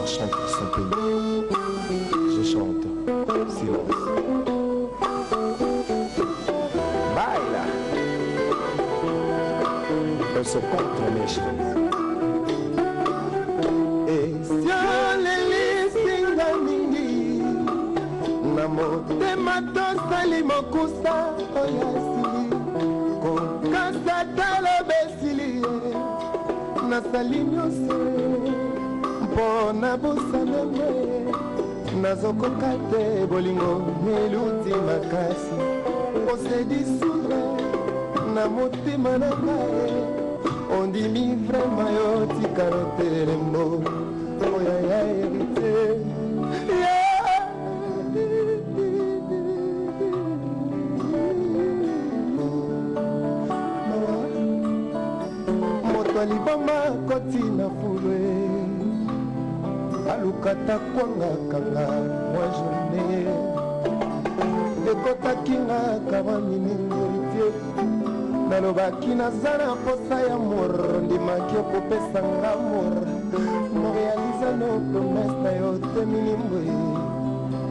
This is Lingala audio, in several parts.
Marchant pour son pays. Je chante. Silence. Baila. Eu sou contra mesmo. Esiolelisinga mingi na motema tosali mokusa oyo esili kokasa taloba esili ye nasali nyonso mpo na bosana mwe nazokoka te bolingo eluti makasi ose dissoudre na motema na ngai ondimi vraimen yo tikalo telembo oyo ya héritier. Moto aliboma akoti na fulu aluka ta kwanga kanga mwa journée ekotaki nga kama mini héritier nalobaki naza na posa ya amour ndimaki okopesa nga amour morealiza no promese na yo te minimbwe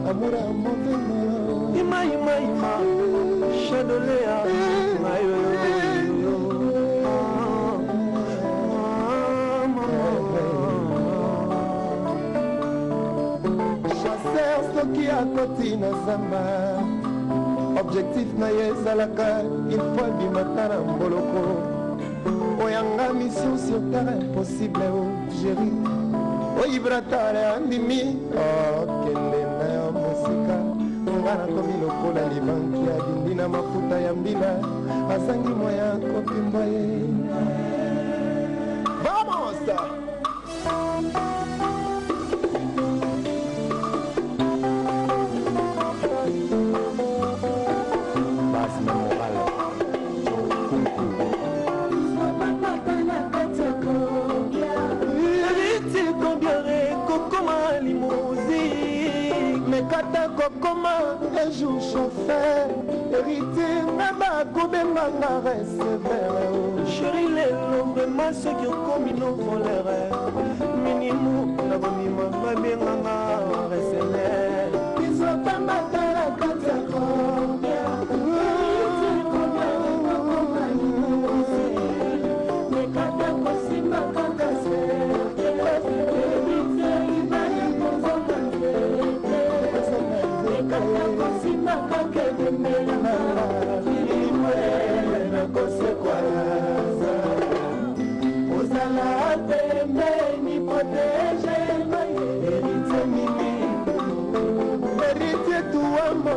amour ya mauvais na yo. Ima ima ima Shadolea ayo. Chasseur soki akoti na zamba objectif na ye ezalaka il faut abimata na mboloko oyanga mission sur terre impossible o géri oyibratare andimi okende na yo mosika nga nakomi lokola libanki adindi na mafuta ya mbila azangi moya kopimbwa ye. Vamos! Base mémorale. Kunku. Héritier combien ekokoma limousine Mekata kokoma un jour chauffeur héritier nga bakobenganga receveur. Chéri lelo vraiment soki okomi no voleur minimu nakondima babenganga receleur. Bizopambata na kati ya combien ozala pembeni protege ngai héritier mini héritier tuwambo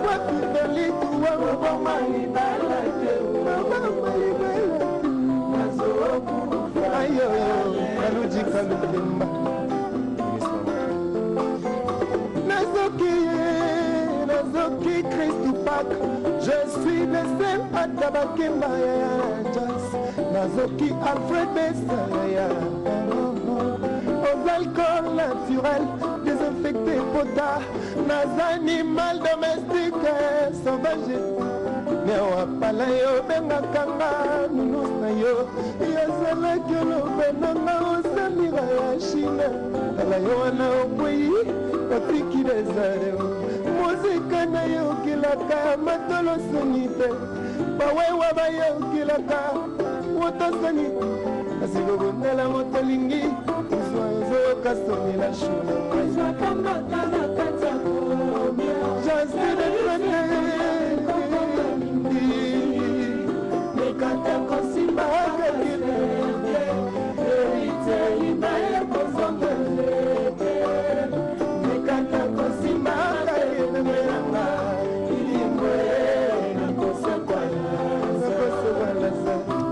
wapi berli tuwambo ayoyo kalujika lulemba nazoki nazoki Christu Pak je suis blessé ata bakemba ya Joyce nazoki Alfred Bessa ya aux alcool naturel désinfecté pota naza animal domestique sauvage newapala yo obengaka nga nunus na yo yozalaki oloba nanga osamira ya chine tala yo wana okwei otiki desare mozika nayokelaka matolo soni te bawewa bayokelaka moto soni kasi kobundela moto olingi ozwa ozoyoka soni la shuna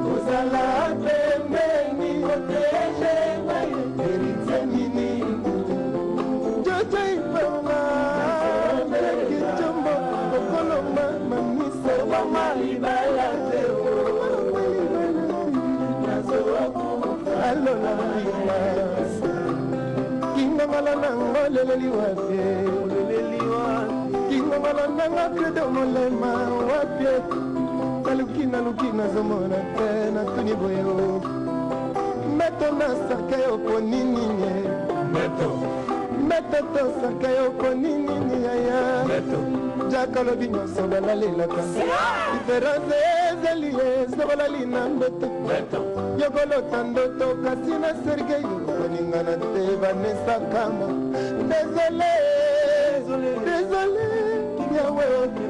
ozala pembeni héritier mini jojo ipanga kijombo okoloma mamisa alola mbima kingongolo nango leleli wapi kingongolo nanga credo molema wapi naluki naluki nazomona te natuni boye o Mbeto na cercueil oponi nini? Mbeto. Mbeto to cercueil oponi nini yaya? Mbeto. Jack alobi nyonso balalelaka. Diference ezali ye sokolali na mbeto. Mbeto. Yokolota ndoto kasi na cercueil okoningana te Vanessa Kama. Désolé, désolé, yawe,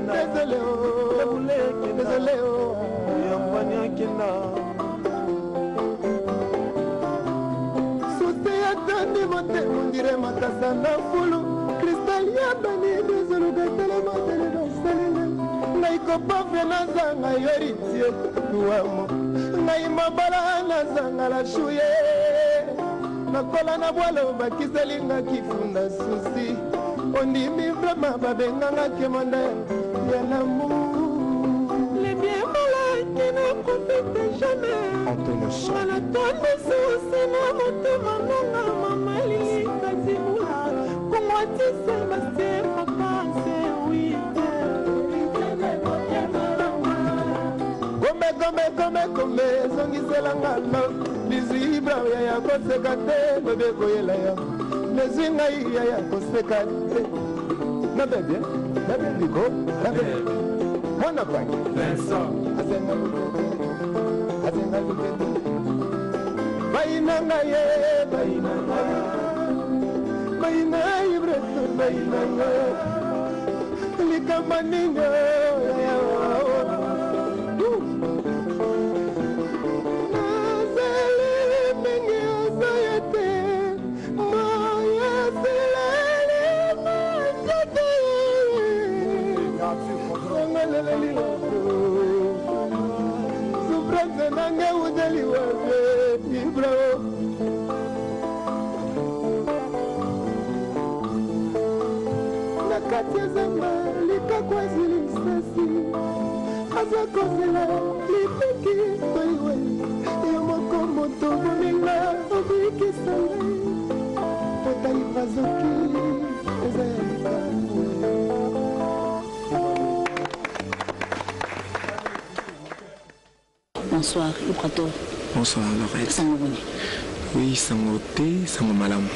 désolé, oh, désolé, oh. Susi atondi motema ondire makasa na fulu kristal ya bani ezoluka telema telema selele ngai kopofre nazanga yo ritie luamo ngai mabala nazanga la shuye nakola na bwalo bakiselinga kifunda susi ondimi vraimen babenganga kemanda ya lamour. Les biens malades qui ne profitent jamais. Antonio Son. Malatondi susi na motema nanga mama Lili Kazibula. Kongwati Sébastien papa c'est oui. Gombe gombe gombe gombe ezongiselanga lo lizwi ibra yaya koseka te lobi ekoyela yo lezwi ngai yaya koseka te na bebie na bebiko na bebe mwana pangi azenga lutete azenga lutete bayinanga ye bayinanga bayina ibreto bayinanga likambo nini yaya nazali mingi ozoya te moyasilali manzoto ongaleleli souffrance nange euteli wapi ibrao na kati ya zamba likako azwi lisasi aza kozela libiki toiwe yo moko moto bominga obikisa ngai pota ipazoki eza ya likambo. Bonsoir, Ibrator. Bonsoir, Laurette. Sango boni? Oui, sango te, sango malamu.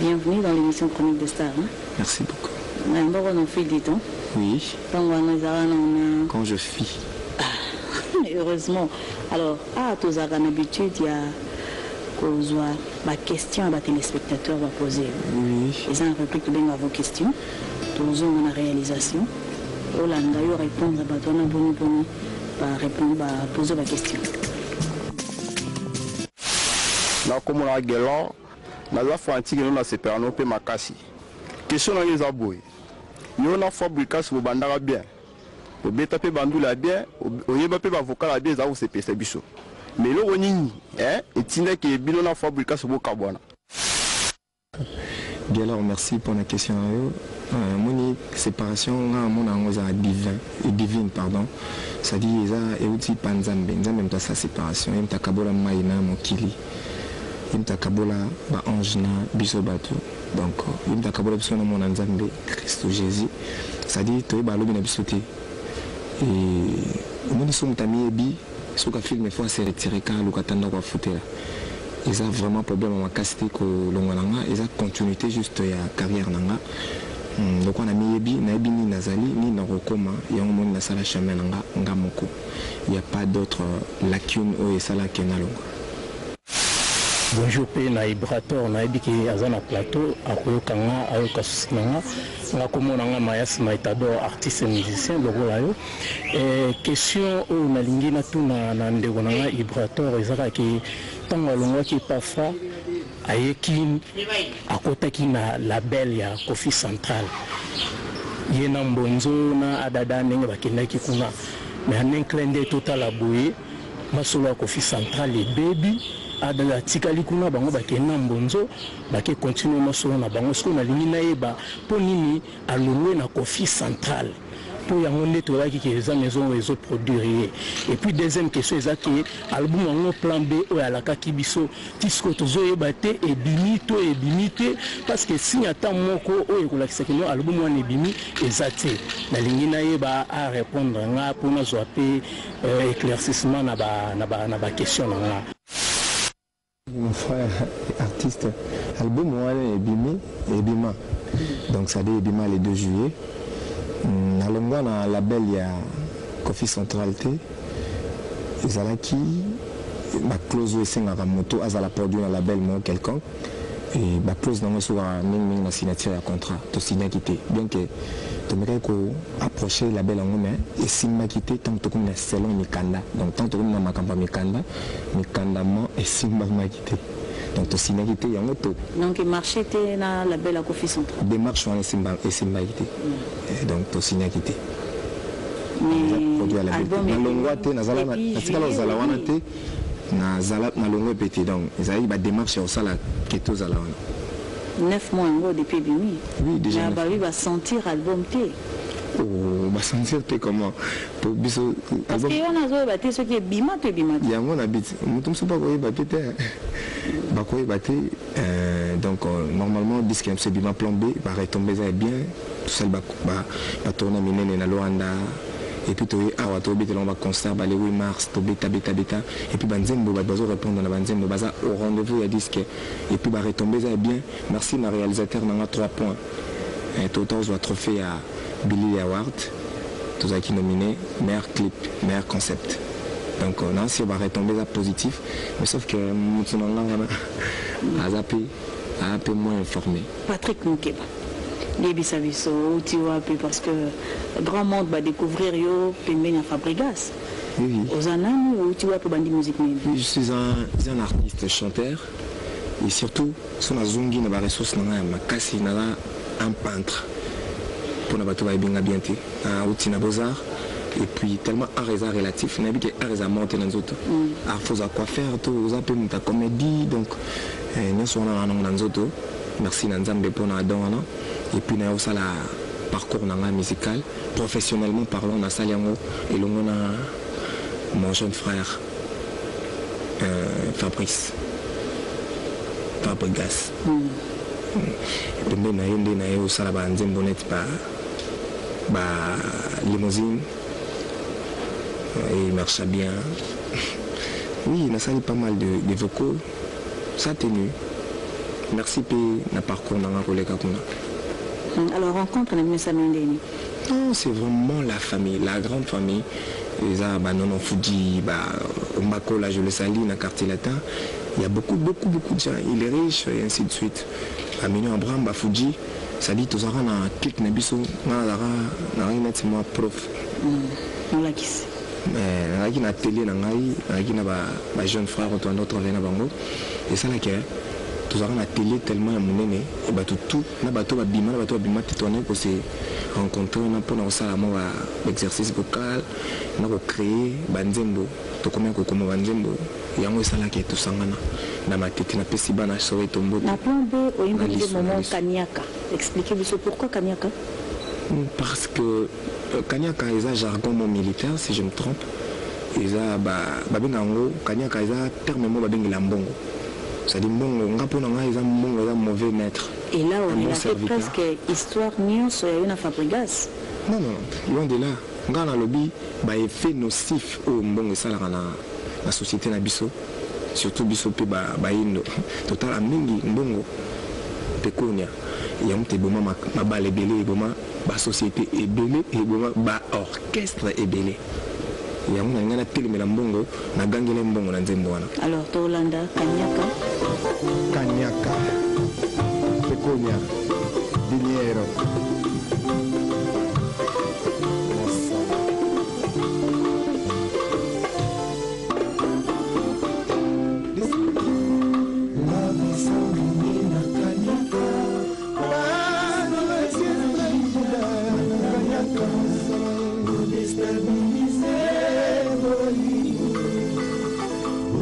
Bienvenue dans l'émission Chronique de Stars. Hein? Merci beaucoup. Na mboko na fil du temps. Oui. Tango wana ezalaka na na Quand je fis. Heureusement. Alors, ah, tozalaka na habitude ya kozwa ba questions ya ba téléspectateurs ba poser. Oui. Eza na rubrique tobenga vos questions. Tozonga na réalisation. Olanda yo répondre bato wana boni boni ba répondre ba poser ba questions. Nakomona Gelor, naza fanatique no nasepela no mpe makasi. Question na nga eza boye, yo na Fabricas bobandaka bien, obeta mpe bandula ya bien, oyeba mpe ba vocal ya bien eza kosepelisa biso. Mais eloko nini eh, etindaki bino na Fabricas bokabwana? Gelor merci pona question na yo omoni separation nga namona yango eza divin divine pardon c'est à dire eza ewuti pa nzambe nzambe moto asala separation ye moto akabola mayi na mokili ye moto akabola ba ange na biso batu donc ye moto akabola biso na mwana nzambe christo jesus c'est à dire toyeba lobi na biso te et omoni soki moto amiyebi soki a filme faut a se retirer ka aluka ata ndako afutela eza vraiment problème ya makasi te kolongwa na nga eza continuité juste ya carrière na nga lokola namiyebi nayebi nini nazali nini nakokoma yango omoni nasala chemin na nga nga moko il ya pas d'autre lacune oyo esala ke nalongwa. Bonjour pe na Ibrator nayebi ke aza na plateau akoyoka nga ayoka souci na nga nga kombo na nga Mayas Maitador artiste musicien lokola yo eh, question oyo nalingi natuna na ndeko na nga Ibrator eza kaka ke tango alongwaki epa Fra aye kin akotaki na label ya Koffi Central ye na Mbonzo na Adada ndenge bakendaki kuna mais en un clin d'oeil totala boye masolo ya Koffi Central ebebi Adada atikali kuna bango bakende na Mbonzo bake continuer masolo na bango sikoyo nalingi nayeba po nini alongwe na Koffi Central po yango nde toyebaki ke eza maison oyo ezo produire ye et puis deuxième question eza ke album yango plan B oyo alakaki biso ti sikoyo tozo yeba te ebimi to ebimi te parce que signe ata moko oyo ekolakisa ke non album wana ebimi eza te nalingi nayeba a repondre nga po nazua pe eclaircissement na ba na ba question na nga. Mon frère artiste, album wana ebimi, ebima. Donc ça dit ebima le 2 juillet. Nalongwa na label ya Kofi Central te. Ezalaki ba clause oyo esengaka moto azala produit na label moko quelconque. Et ba clause nango esukaka mingimingi na signature ya contrat. Tosignaki te, bien que tomekaki ko approcher label yango, mais esimbaki te ntango tokomi na selon mikanda. Donc ntango tokomi na makambo ya mikanda, mikandama esimbamaki te, donc tosignaki te yango to. Donc marché te na label ya Kofi Central. Démarche wana esimbaki te. Donc tosignaki te. Produit ya label te, nalongwa te, natikala kozala wana te, nazala nalongwa epe te. Donc ezalaki badémarche ya kosala ke tozala wana. 9 mois yango depuis ebimi. Oui, déjà. Mais babi basentir album te. Oh, basentir te comment? Po biso Parce que wana azoyeba te soki ebima to ebima te. Yango na biti moto mosusu bakoyeba te te, bakoyeba te. Donc normalement disque ya biso ebima, Plan B, baretombées eza ya bien. Tosali batournées minene na Luanda et puis toye awa, tobetelango baconcert bale 8 mars, tobeta beta beta. Et puis banzembo, bato bazorépondre na banzembo, baza au rendez-vous ya disque et puis baretombées eza ya bien. Merci na réalisateur nanga 3 points. Tozwa trophée ya Bilili Award, tozalaki nominé meilleur clip, meilleur concept. Donc nasi baretombées eza positif, mais sauf que motu na nga wana aza mpe aza mpe moins informé. Patrick Mukeba, yebisa biso outi wapi, parce que grand monde badécouvrir yo pembeni ya Fabrigas. Oui. Oza nani, outi wapi, obandi musique nini? Oui, je suis un artiste chanteur et surtout so nazongi na baressource na ngai ya makasi, naza un peintre. Mpona bato bayebi nga bien te, nauti na Beaux-Arts et puis tellement art eza relatif, nayebi ke art eza mort te na nzoto. Art faut oza coiffeur to oza mpe moto ya comédie, donc nyonso wana na nango na nzoto. Merci na Nzambe mpona don wana. Et puis naye kosala parcours na ngai musical, professionnellement parlant, nasali yango elongo na mon jeune frère Fabrice Fabrigas. Pembeni na ye nde na ye osala banzembo neti ba Limousine et il marcha bien. Oui, nasali pas mal de vocaux, ça tenu. Merci mpe na parcours na nga koleka kuna. Alors rencontre na bino esami ndeni? Non, c'est vraiment la famille, la grande famille. Eza banono Fuji, ba Makola, je le salue, na Quartier Latin. Il y a beaucoup, beaucoup, beaucoup de gens. Il est riche et ainsi de suite. Bamino Abraham, ba Fuji, ça dit tozalaka na clique na biso. Nga nazalaka, nazalaki neti mwa prof. Molakisi. Nazalaki na atelier na ngai, nazalaki na bajeune frère oyo toanda otravaille na bango. Esalaki tozalaka na atelier tellement ya monene e bato tout na bato babima na bato babima te, toandaki kose rencontre wana mpona kosala mwa baexercice vocal na kocréer banzembo. Tokomaki kokoma banzembo, yango esalaki tosangana na Matete. Napesi bana Soweto mbote. Na Plan B oyembeli nde moment Kaniaka. Explique biso pourquoi Kaniaka. Parce que kaniaka eza jargon mo militaire, si je me trompe. Eza babenga yango kaniaka, eza terme mo babengela mbongo, c'est-à-dire mbongo. Nga mpo na ngai eza mbongo eza mauvais maître. Et là on relate presque histoire nyonso ya yo na Fabrigas. Non, non, loin de là. Ngai nalobi baeffet nocif oyo mbongo esalaka na société na biso, surtout biso mpe bayindo totala mingi mbongo pekonia. Yango te eboma mabala ebele, eboma basociété ebele, eboma baorchestre ebele. Yango na ngai natelemela mbongo, nagangela mbongo na nzembo wana. Alors tolanda Kaniaka. Kaniaka, pekonia, dinheiro.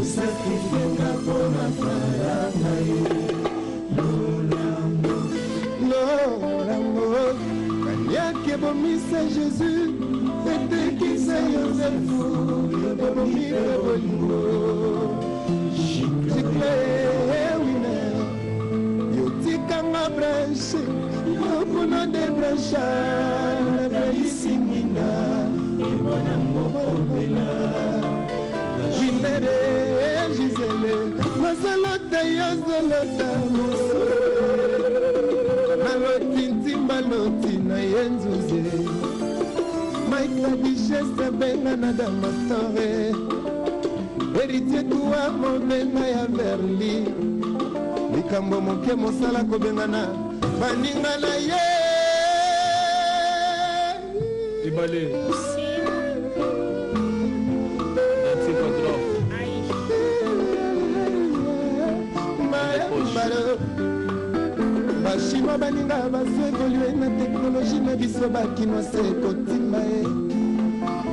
Osacrifiaka mpona faranga ye. Lolango, kaniaka ebomisa Jésus, etekisa Yosefu, ebomi mpe bolingo. Gicle Winer, yotikanga branche, yokuna débrancha, nakalisi mwinda ebonango opela. Winere Gisele. Nazolota yozolota mosusu naloti ntimba loti na ye nzuze Mike la duchesse abenga na damastore Héritier tuwa mobenga ya Berli likambo moke mosala kobengana baninga na ye Ebale. Nancy Quadro. Bachinois baninga bazo évolue na teknologie na biso bakinois se kotimba ye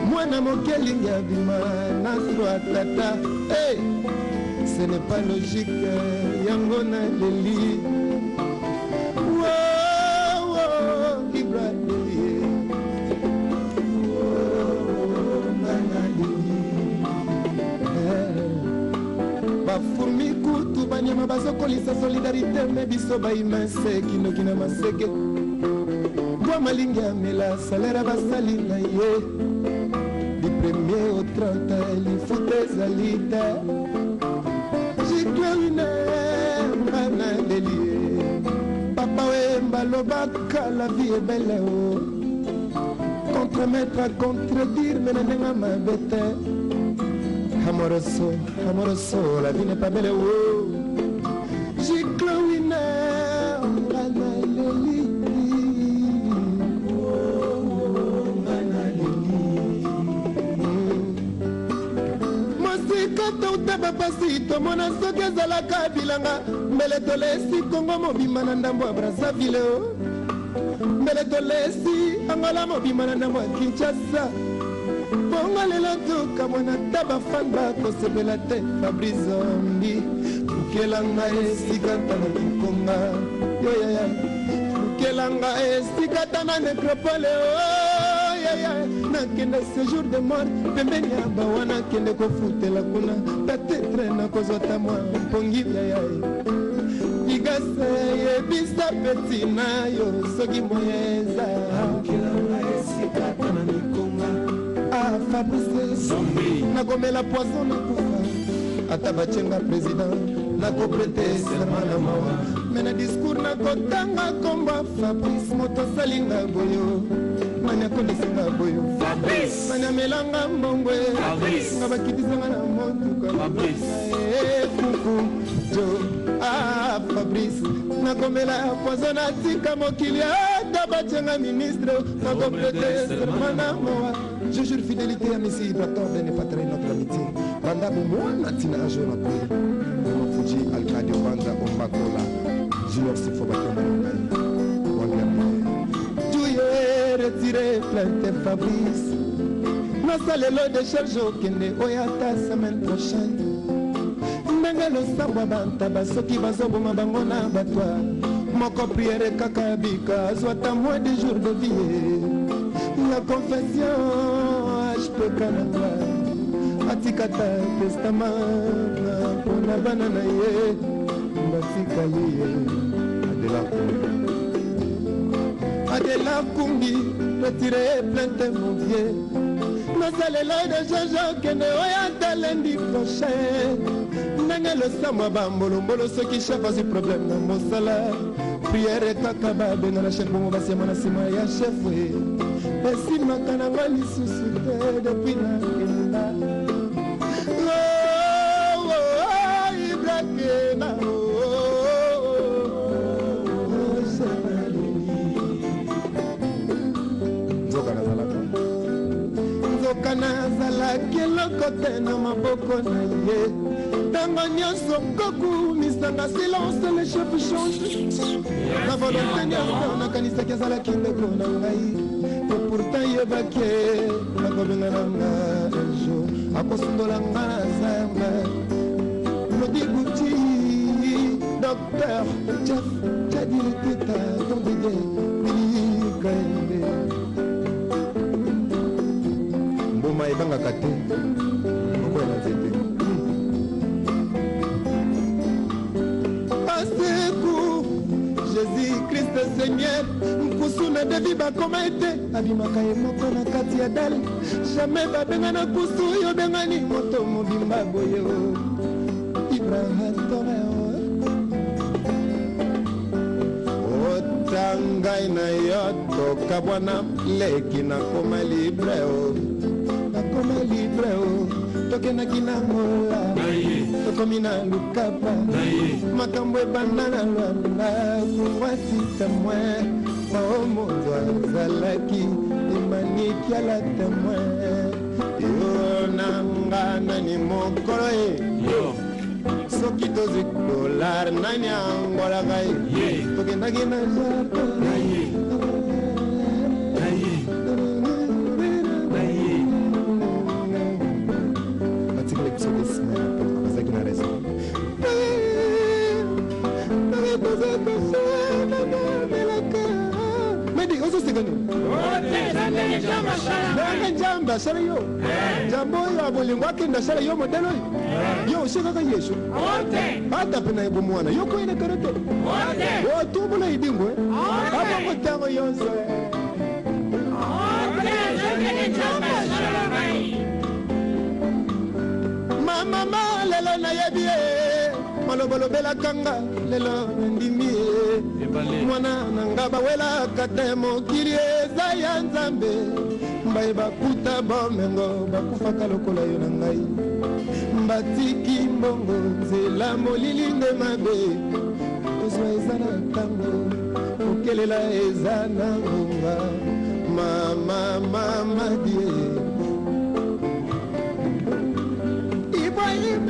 mwana moke elingi abima na swa tata hey! Ce n'est pas logique yango naleli Ibra leli bafurmi kutu banyama bazokolisa solidarité me biso baimense kindoki na maseke bwa malingi amela salaire basali na ye du premier au 30 lifuta ezali te jiklewine nga naleli ye papa wemba alobaka la vie est belle o contre-maître contredire me na ndenge mabe te amoroso amoroso la vie n'est pas belle o jiklewine nga naleli mosika touta bapasi tomona soki ezalaka bilanga mbele tolesi Kongo mobimba na ndambo ya Brazzaville o mbele tolesi Angola mobimba na ndambo ya Kinshasa bongo lelo tokamwana ata bafan bakosepela te Fabrice Zombi lukelanga esika tana kikonga yoyaya lukelanga esika tana necropole oyaya nakende séjour de mort pembeni ya bawa nakende kofutela kuna peut-être nakozwa ta mwa mpongi yaya ligase yebisa peti na yo soki moye eza ah Fabrice nakomela poison nakufa ata batienga président nakoprêter serment na mawa me na discours nakotanga komba Fabrice moto asalinga boyo mani akondisinga boyo mani amelanga mbongwe nga bakitisanga na motuka kuku jo ah Fabrice nakomela poison natika mokili ata batienga ministre nakoprêter serment na mawa. Je jure fidélité à Messie Ibrator de ne pas trahir notre amitié. Banda bomwana tina un jour après. Vraiment Fuji Alcadio Banza Ombakola. Junior Sifo Batomba Ngai. Wangla Tuye retiré plainte Fabrice. Nasalelo décharge okende oyo ata semaine prochaine. Ndenge losambo ya bantaba soki bazoboma bango na batwa moko priere kaka bika azwa ata moins de jour de vie la confession HPK nanga atikata testament mpona bana na ye batikali ye Adela Kumbi. Adela Kumbi retire plainte mon vieux nasalela décharge okende oyo ata lundi prochain ndenge losambo ya bambolombolo soki chef azwi problème na mosala priere kaka babenga na chef bongo basiama na nsima ya chef esimaka nango lisusu te depuis nakenda Ibrakena. Nzoka nazalaka. Nzoka nazalaki eloko te na maboko na ye ntango nyonso kokumisanga silence le chef change na volonté nyonso nakanisaki azalaki ndeko na ngai et pourtant yebaki akobenga na nga un jour akosundola nga na zamba Lodi Gucci docteur Jeff Jadi Teta Tondege Billy Kaembe Mbuma ebangaka te okoya na nzete. Aseku Jésus Christ Seigneur nkusu na devi bakoma ete abimaka ye moko na kati ya dale jamais babenga na kusu oyo obengani moto mobimba boye o. Ibrahatore ota ngai na yo tokabwana leki nakoma libre o nakoma libre o tokendaki na ngola tokomi na lukapa makambo ebanda na lwanda kungwasi temoin maomozo azalaki imanikiala temoin yo na nga nani mokolo ye soki tozwi dollar nani angolaka ye tokendaki na jardin batikala biso te nsima ya pema bazalaki na raison medi ozoseka nini nanga nzambe asala yo nzambe oyo ya bolingo akende asala yo modele oyo yo osekaka yesu ata mpe na ye bomwana yo koyelekana te otumbola idingwe abongo ntango yonso Mama lelo nayebi ye maloba lobelaka nga lelo nandimi ye mwana na nga bawelaka te mokili eza ya nzambe mbaye bakuta bomengo bakufaka lokola yo na ngai batiki mbongo nzela molili nde mabe kozwa eza na ntango kokelela eza na ngonga mama mama die Ibrahim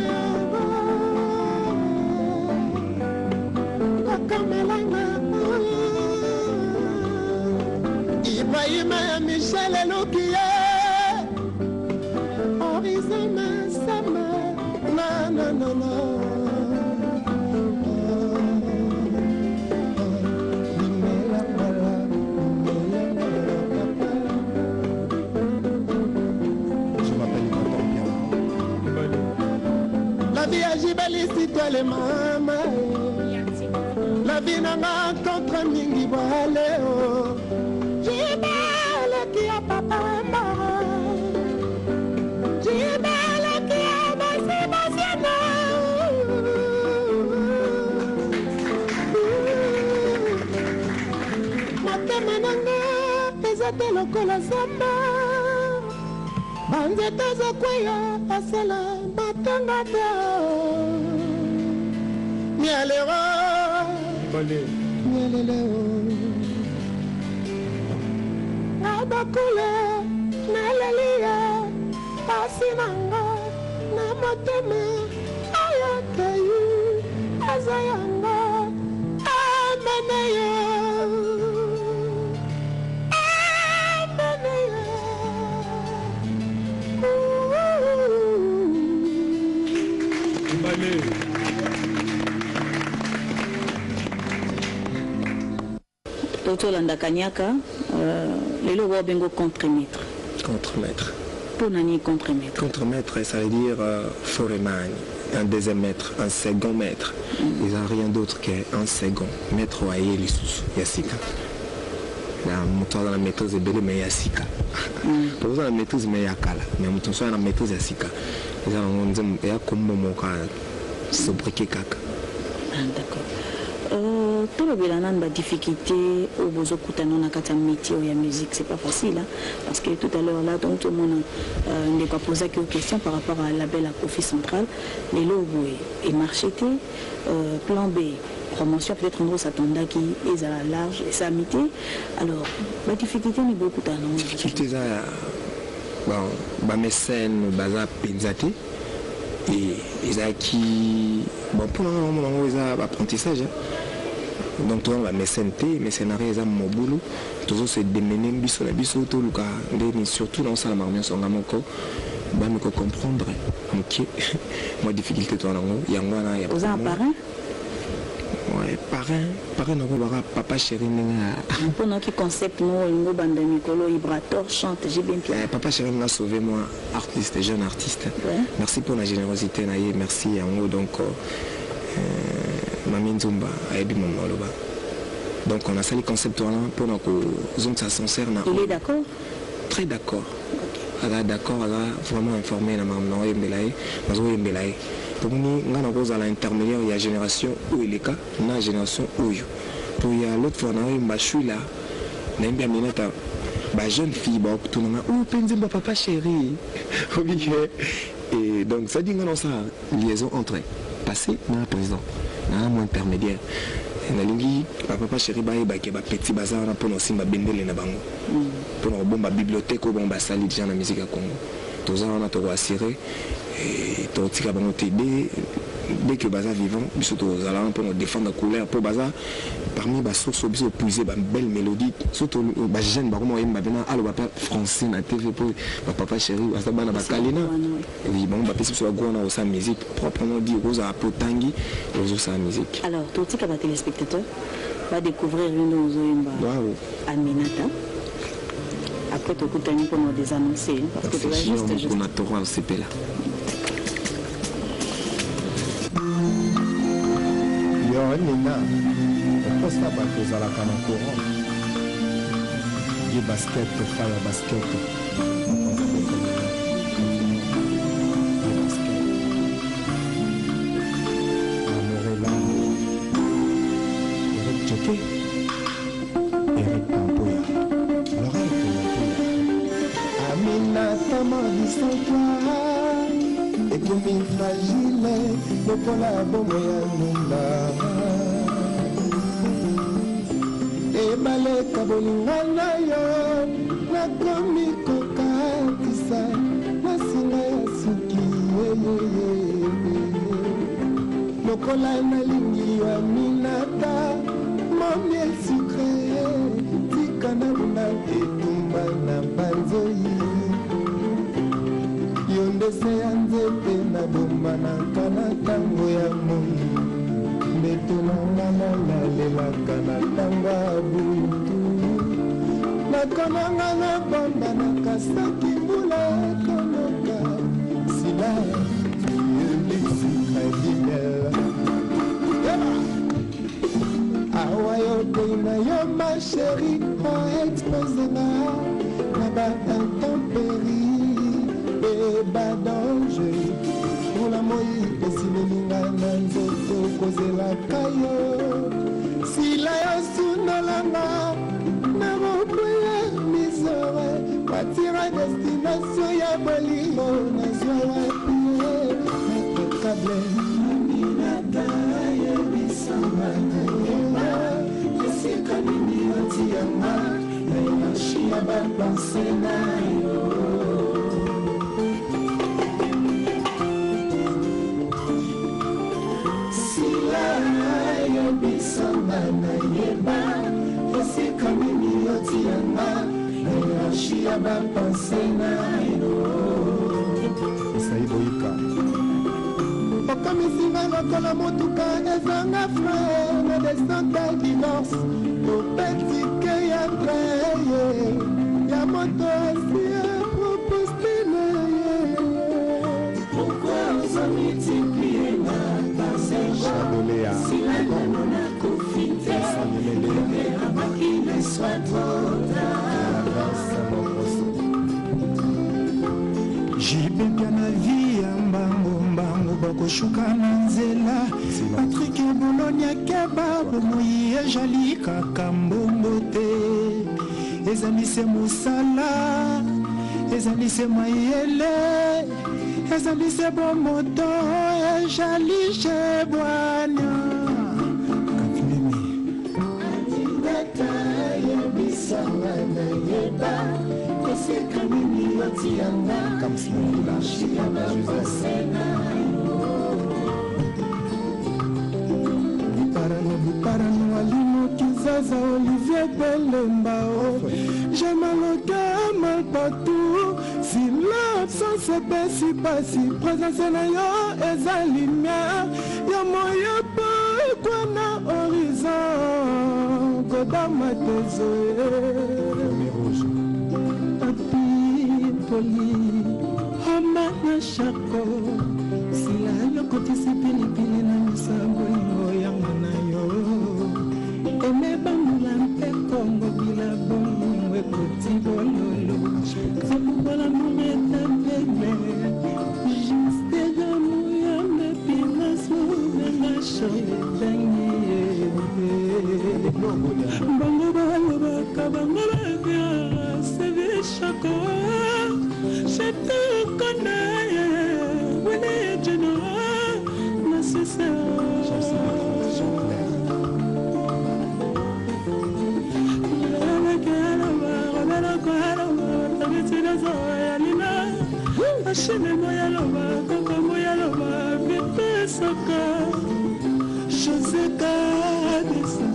Ibrahim Michel Elukiye Horizon Masama na na na na Je m'appelle Ibrator Mpiana. La vie ajibalisi toi le mama La vie nanga contre mingi bwale oh Jibalaki ya papa wemba Jibalaki ya basi basiana Motema nanga eza te lokola zamba banzete ezokweya asala matanga te mialero mialeleo nga bakule naleli ye pasi na nga na motema ayakei aza yanga amene ye amene ye Tolanda Kanyaka, lelo babengo contre-maître. Contre-maître. Mpo na nini contre-maître? Contre-maître, ça veut dire foreman, un deuxième maître, un second maître. Ils n'ont rien d'autre qu'un second. Maître oyo lisusu, ya sika. Na moto aza na maîtrise ebele mais ya sika. Po oza na maîtrise mais ya kala, mais moto mosusu aza na maîtrise ya sika. Eza nango nzembo ya kombo moko sobriquet kaka. Ah, d'accord. Tolobela nanu badifficulté oyo bozokutana na kati ya métier oyo ya musique. C'est pas facile, hein? Parce que tout à l'heure là, donc tomona ndeko aposaki yo question par rapport à label ya Kofi Central. Lelo boye emarché te, plan B promotion peut-être ngo s'attendaki ezala large, esami te. Alors badifficulté ni bokutana nango? Difficulté eza ya bon, bamécène baza mpenza te e ezalaki bon mpona nga namona yango eza baapprentissage, hein. Donc toza na bamécène te, mécénariat eza mobulu, tozose démener biso na biso, toluka ndeni surtout na osala makambo nyonso nga moko bamiko comprendre moke mwa difficulté toza nango yango wana ya Oza na parrain? Ouais, parrain, parrain nango baka papa chéri ndenge Mpona oki concept moko olingi obanda mikolo Ibrator chante JB Mpiana. Papa chéri nga sauvé moi, artiste, jeune artiste. Merci pour la générosité na ye, merci yango. Donc mami Nzumba ayebi mama oloba. Donc on a sali concept wana mpona kozongisa sincère na Il est d'accord? Très d'accord. Aza d'accord, aza vraiment informé na makambo na oyembela ye, nazoyembela ye. Tomoni nga nakozala intermédiaire ya génération oyo eleka na génération oyo. Po ya l'autre fois naoyemba Shuila, nayembi Aminata, ba jeune fille bakotuna nga oyo mpe nzembo ya papa chéri obike. Et donc ça dit nga naosala liaison entre passé na présent, na mo intermédiaire. Nalingi bapapa chéri bayebake bapeti baza wana mpona kosimba bendele na bango, mpona kobomba bibliothèque oyo bango basali déjà na musique ya Congo. Toza wana, tokoassure, tokotika bango te. Dès que baza vivant, biso tozala wana mpona kodéfendre couleur, mpo baza parmi basource oyo biso opuise babelle mélodie. Surtout bajeune bakoma koyemba mpena, aloba mpe français na TV, mpo bapapa chéri baza bana bakalina. Oui, bango bapesi biso bago wana kosala musique proprement dit, okozala mpe otangi, ozosala musique. Alors totika batéléspectateur badécouvrir yo nde ozoyemba Aminata. Après tokutani mpona désannoncer, parce que toza juste juste. Mokuna toro osepela. Yo nina okosa bato, ozalaka na courant ye basket fire basket mokonzi abetelika ye basket Amorela Eric Jeke Eric Pampoya Lorette Mampoya. Aminata, ma vie sans toi ekomi fragile lokola bomo ya ndumba. Ebaleka bolingo na yo, nakomi kokatisa na singa ya suki yeyeye lokola nalingi yo. Aminata, mon miel sucré, tika nabunda etumba na banzoi. Yo nde se ya nzete nabombanaka na ntango ya moi, mbeto na nga nalalelaka na ntango ya butu, nakonanga nabombanaka soki mbula ekonoka. Sila sucre awa yo na yo ma chérie, oexpose nga na baintempérie mpe badanger. Mbula moi esilelinga na nzoto kozelaka yo. Sila yo sunolanga na mokwela misore, voiture destination ya bolingo nazwa wapi maître câble? Aminata, yebisanga nayeba esika nini otianga na hiérarchie ya bapensées na yo. Sila, yebisanga nayeba esika nini otianga na hiérarchie ya bapensées na yo. Esai Boyika. Okomisi nga lokola motuka ezanga frein na descente ya divorce, topetike ya train ya moto asi eproposte na ye. Pourquoi ozomultiplie na Chandolea. Sila nano nakofi te avant qu'il ne soit trop tard. Jibepia na vie ya mbango mbango, bakoshuka na nzela. Patrik Boloni akeba, bomoi ezali kaka mbongo te, ezali se mosala, ezali se mayele, ezali se bomoto, ezali se bwania. Kafilimi. Aminata, yebisanga nayeba esika nini otianga Kams Mokula. Ya bapensées na yo. Biparano biparano alimo Kizaza Olivier Belembao, j'ai mal au cœur, mal partout. Si l'absence epesi pasi, présence na yo eza lumière ya moyo po ekwa na horizon kodama tezoe. Premier rouge. Papi Poli Oma na Shako, sila yokotisi pilipili na miso, bolingo yango na yo eme bambula mpe kongo bila bolingo ekoti bololo. C'est pourquoi l'amour est un bébé, juste d'amour. Je te connais, Willy Genoa, ma sister. Mashine moya loba koko moya loba bipesaka José Kadesa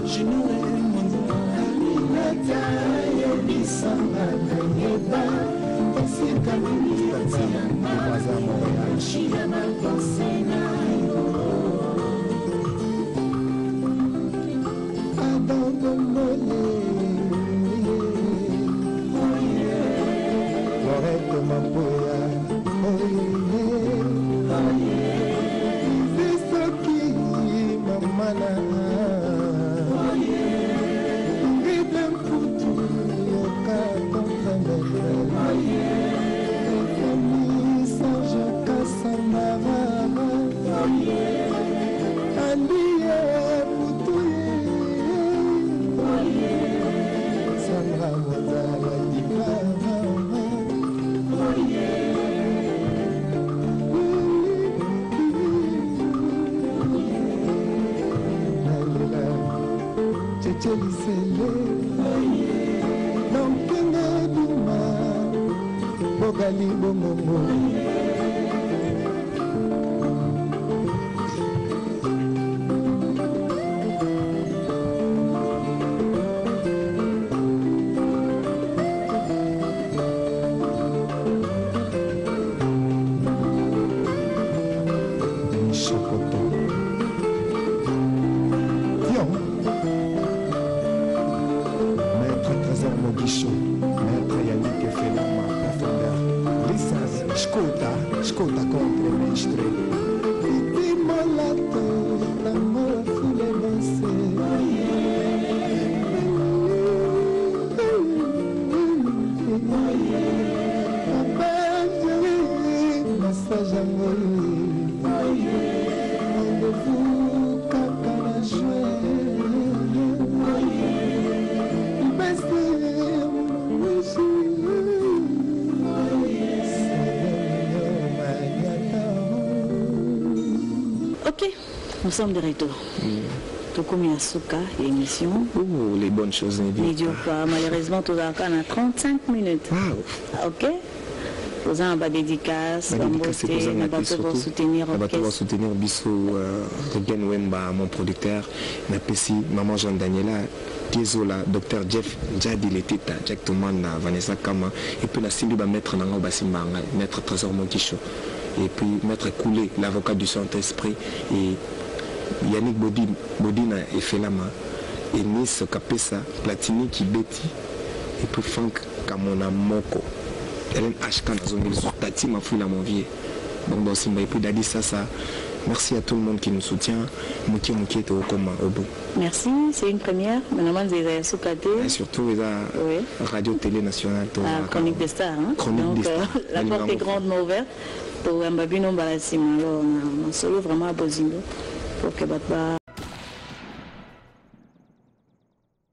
Junior Monza Aminata yebisanga nayeba esika nini otianga shida mapense na yo Adam Bombole Lorette Mamboya Soki mama na Ngide mputu yoka contre Efami Serge Kasamba Andiye putu ye Sandra Mozala Dipa Nalela Cheche Lisele Nampenge Duma Bogali Bongongo Chocoto. Dion. Maître Trésor Mogicho, Maître Yannick Felama, profondeur. Lissas, escuta, escuta contre mestre. Titi Molato, l'amour foule danser. Massage à Rendez-vous kaka na juin. Ok, nous sommes de retour. Tokomi na suka ya émission. Oh, les bonnes choses ne ne durent dure pas. Malheureusement, tozalaka na 35 minutes. Wow. Ok, toza na badédicace, Badédicace bambote na ekozanga te, bato surtout basoutenir na bato orchestre. basoutenir biso, Ruben Wemba, mon producteur, napesi maman Jean Daniela Tiezola, Dr Jeff Njadi Leteta, Jack Tomanda, Vanessa Kama, et puis nasimbi bamaître na ngai basimba ngai, Maître Trésor Mokisho, et puis Maître Koulé, l'avocat du Saint-Esprit, et Yannick Bodi, Bodina Efelama, Enis Kapesa, Platini Kibeti, et puis Frank Kamona Moko, Hélène HK nazongi lisusu, Tati Mafula mon vieux. Donc dans Simba, et puis Dadi Sasa, merci à tout le monde qui nous soutient. Mokie Mokie Tokoma Obo. Merci, c'est une première. Maintenant, nzela ya suka te. Et surtout, eza Oui. Radio Télé Nationale. Ah, Chronique des stars. Hein? Chronique Donc, des stars. la porte est grandement ouverte. Toyamba bino mbala nsima alors na masolo vraiment ya bozindo pour que bato ba